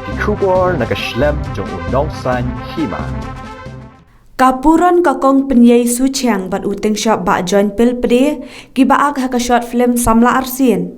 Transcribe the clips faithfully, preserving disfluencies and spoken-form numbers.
Ki khubor na ka shlem jong u nongsan hima. Ka Puron ka Kong Pyniei Suchiang bad u Tingshop Bah Join Pil Pde, kiba ak ha ka short film Samla Arsien,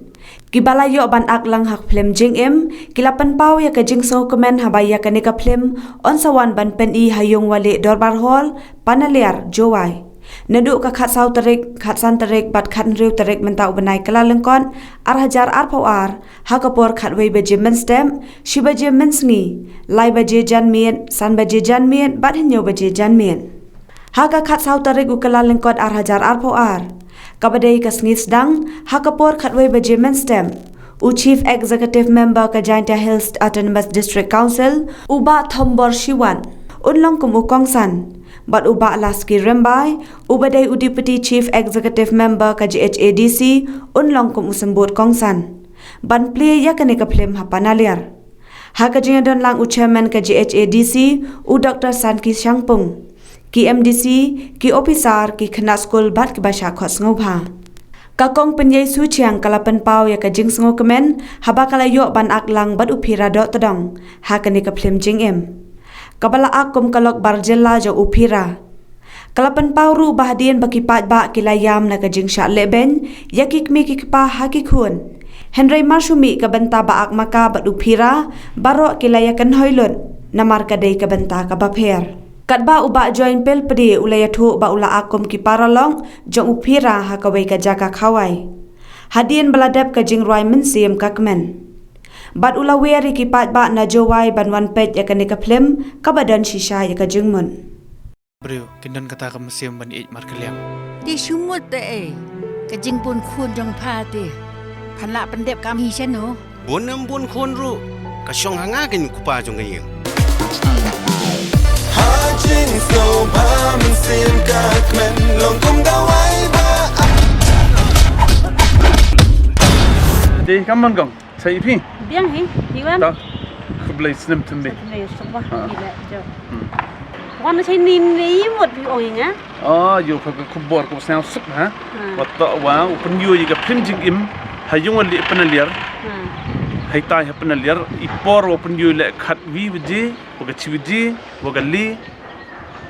kiba la ïoh ban ak lang ha ka film Jingim, ki la pynpaw ïa ka jingsngewkmen haba ïa kane ka film yn sa wan ban pyni ha Yung Walieh Dorbar Hall, Panaliar, Jowai. Naduh ka khatsaw tarik, khatsan tarik bad khathynriew tarik mynta u bnai Kyllalyngkot, ar hajar arphew ar, ha ka por khatwei baje mynstep, shi baje mynsngi, lai baje janmiet, san baje janmiet bad hynñiew baje janmiet. Ha ka khatsaw tarik u Kyllalyngkot ar hajar arphew ar, kaba dei ka sngi sdang, ha ka por khatwei baje mynstep, u Chief Executive Member ka Jaintia Hills Autonomous District Council, u Bah Thombor Shiwat, un long kum u kongsan, bad u Bah Laski Rymbai, uba dei u Deputy Chief Executive Member ka J H A D C, un long kum u symbud kongsan ban plie ïa kane ka film ha Panaliar. Ha ka jingïadon lang u Chairman ka J H A D C, u Doktor Sanki Shangpung, ki M D C, ki ophisar, ki khynnah skul bad kiba shah khot sngewbha. Ka Kong Pyniei Suchiang ka la pynpaw ïa ka jingsngewkmen haba ka la ïoh ban ak lang bad u Phira Dohtdong ha kane ka film Jingim, kaba la ak kum ka lok bar jylla jong u Phira. Ka la pynpaw ruh ba hadien ba ki paidbah ki la ïam na ka jingshah lehbeiñ ïa ki kmie ki kpa ha ki khun, hynrei mar shu mih ka bynta ba ak ma ka bad u Phira, baroh ki la ïakynhoi lut, namar ka dei ka bynta kaba pher. Katba u Bah Join Pil Pde u la ïathuh ba u la ak kum ki paralok jong u Phira ha kawei ka jaka khawai, hadien ba la dep ka jingrwai mynsiem ka kmen. Bad u la wer ïa ki paidbah na Jowai ban wan peit ïa kane ka film kaba don shisha ïa ka jingmut. Briew, kin don kata ka mynsiem ban ïeit markylliang. Te shu mut te ei, ka jingbun khun jong pha te phan lah pyndep kam hi shano. Bun em bun khun ruh, ka shong ha nga ka kpa jong ka ïing. Ha jingsngewbha mynsiem ka kmen long kum dawai ba. Dei kam man kong. Sa ïa phi? Biang hi, phi wan? Ta. Khublei snem tymbi. Khublei snem ba. Ha. Phi la jop. Hmm. Wan sa ni ni mut phi ong ïa nga. Ah, ïoh ka khubor ka snem suk ha. Ha. Wat ta wa u pynïoh ïa ka film Jingim ha Yung Walieh Panaliar. Ha. Haitai ha Panaliar i por wa pynïoh leh khatwi baje, wa ka chi baje, wa ka le,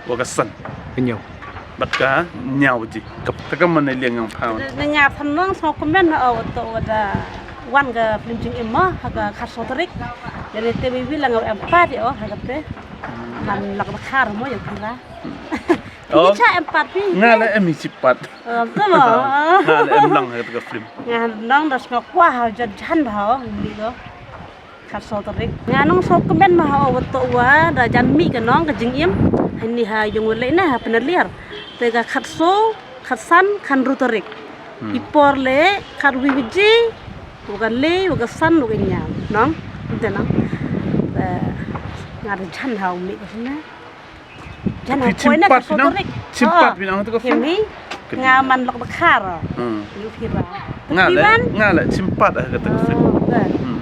wa ka san. Ka ñiew. Bad ka ñiew baje. Ka, ka, ka man ïa liang ïa pha. Na, na nga phan nang sngewkmen ha o to wa da wan ka film Jingim mo ha ka khatsaw tarik. Ïa lei te wi wi la nga em pat ïa o ha kate. Man lok da khar mo ïa phi la. Oh. Phi cha em pat phi. Nga la em hi chi pat. Oh, to mo. Nga la em nang ha kate ka film. Nga nang da sngewkwah ha jan jan ha o ni ko. Khatsaw tarik. Nga nang sngewkmen ma ha o wa to wa da jan mih ka nong ka Jingim. Hani ha Yung Walieh na ha Panaliar. Te ka khatsaw, khatsan, khathynriew tarik. Hmm. I por leh khatwi baje, wa ka le, wa ka san, wa ka ñiew. Nong, te nong. Te nga da jan ha u mih ka sne. Jan ha poi na ka sotorik. Chimpat phi nang tu ka film. Nga man lok da khar. Hmm. Yu Phira. Nga le, nga le chimpat ha kata ka film. Hmm.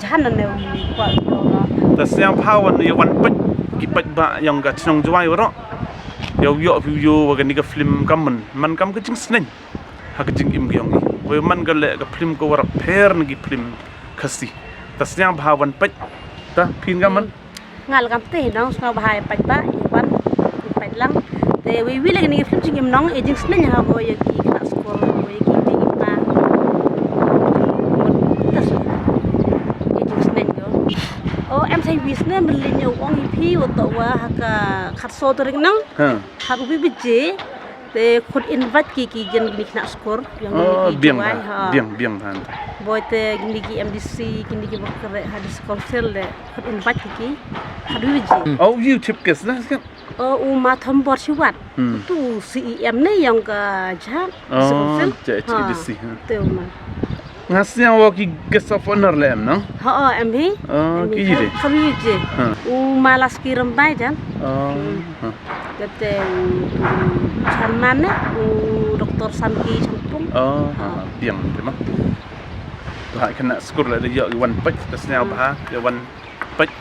Jan na ne umi kwa. Ta sngewbha wan ïa wan peit ki paidbah ïong ka chnong Jowai waroh. Ïa u ïoh phi u ïoh wa kani ka film kam man, man kam ka jingsneng ha ka Jingim ka ïong i. Wei man ka le ka film ka waroh pher na ki film Khasi. Ta sngewbha wan peit. Ta phin kam man. Nga la kam te nong sngewbha ïa peit ba ïa wan ïa peit lang. Te wei wei la kani ka film Jingim nong e jingsneng ha ko ïa ki khynnah skul ko ïa ki mei ki pa. Mut ta sngewbha ïa jingsneng ko. O em sa wi snem lin ïa u ong ïa phi wa to wa ha ka khatsaw tarik nong. Ha. Khatwi baje. Te khut invite ki ki jan kini khynnah skul ïong kini ki biang Jowai, ha. Biang biang han. Boi te kini ki M D C kini ki worker ha district council le khut invite ki ki. Khatwi baje. Oh, you chip kes na skan. Oh, u ma Thombor Shiwat. Hmm. Tu C E M ne ïong ka jha district council. Oh, J H A D C, ha. Te u ma. Nga sngewbha ki guest of honor le em nong? Ha, em hi. Oh, em hi ki hi de. Khatwi baje. Ha. U ma Laski Rymbai jan. Oh. Hmm. Ha. Kate u, u chairman ne, u Doktor Sanki Shangpung. Oh, ha, ha, biang te ma. To ha khynnah skul la ïa wan peit ta sngewbha ïa wan peit.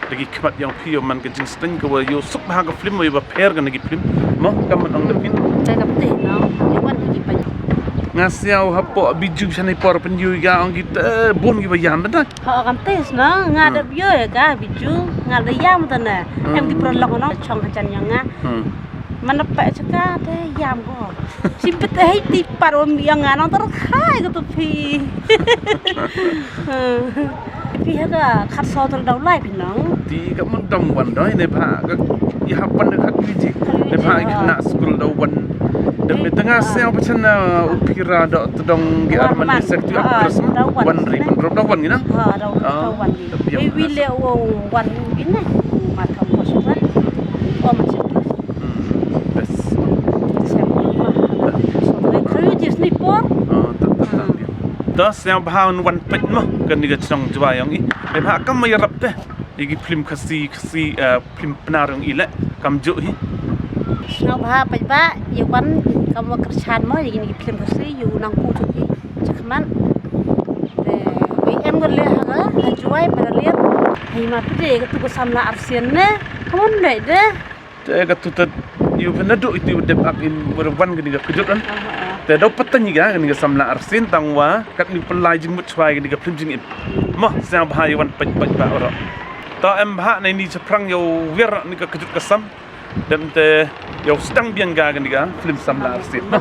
Da ki khmat ïong phi ïa man ka jingsneng ka wa ïa suk bha ka film wa ïa ba pher ka na ki film. Mo kam man ong da phin. Te kam te nong ïa wan da ki peit. Nga sngew hapoh Biju shane por pynïoh ïa ka ong ki te bun kiba ïam te. Ho kam te sna nga da ïoh ïa ka Biju nga da ïam te ne. Em ki prolong no chong ka jan ïa nga. Hmm. Mana pe chaka te ïam ko. Sipit hei ti par om ïa nga nong ter khai ko tu phi. Phi ha ka khat so ter dau lai phi nong. Ti ka mun dong wan doi ne pha ka i hap wan da khat wi ji. Ne pha i khynnah skul dau wan. Dem ne tanga sel pa chan na u phira do tdong ki arman di sek tu actress ma. Wan ri pun rop dau wan ngi nang. Ha dau dau wan ngi. Wi le o wan ngi ne. Ma thong ko suka. O ma chet. Hmm. Bes. Sem ma. So dai khayu jis ni por. Oh, tak tak tak. To sel bha un wan peit mo kan ni ka chnong Jwai ong i. Em ha kam ma yarap te. Ïa ki phlim Khasi Khasi eh, phlim Pnar ong i le kam ju hi. Sel bha peit ba ïa wan kam wa kyrchan mo ïa ki phlim Khasi ïa u nang ku ju hi. Chakman. Te wi em ga le ha ga ha Jwai ma da lir. Hi ma pide ka tu ka samla arsien ne. Kamun dei de. Te ka tu ta yu pynadu itu dep ak in wer wan kani ka kejut an. Te dau patang ni ka kani ka samla arsien tang wa kat ni pelai jingmut chwai kani ka phlim jingim. Mo sel bha ïa wan peit peit ba oro. Ta em bha na ni chaprang ïa wer ni ka kejut ka sam. Dem te ïa sdang biang ka kani ka phlim samla arsien. Mo.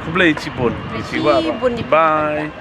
Khublei chibun. Chiwa. Bye.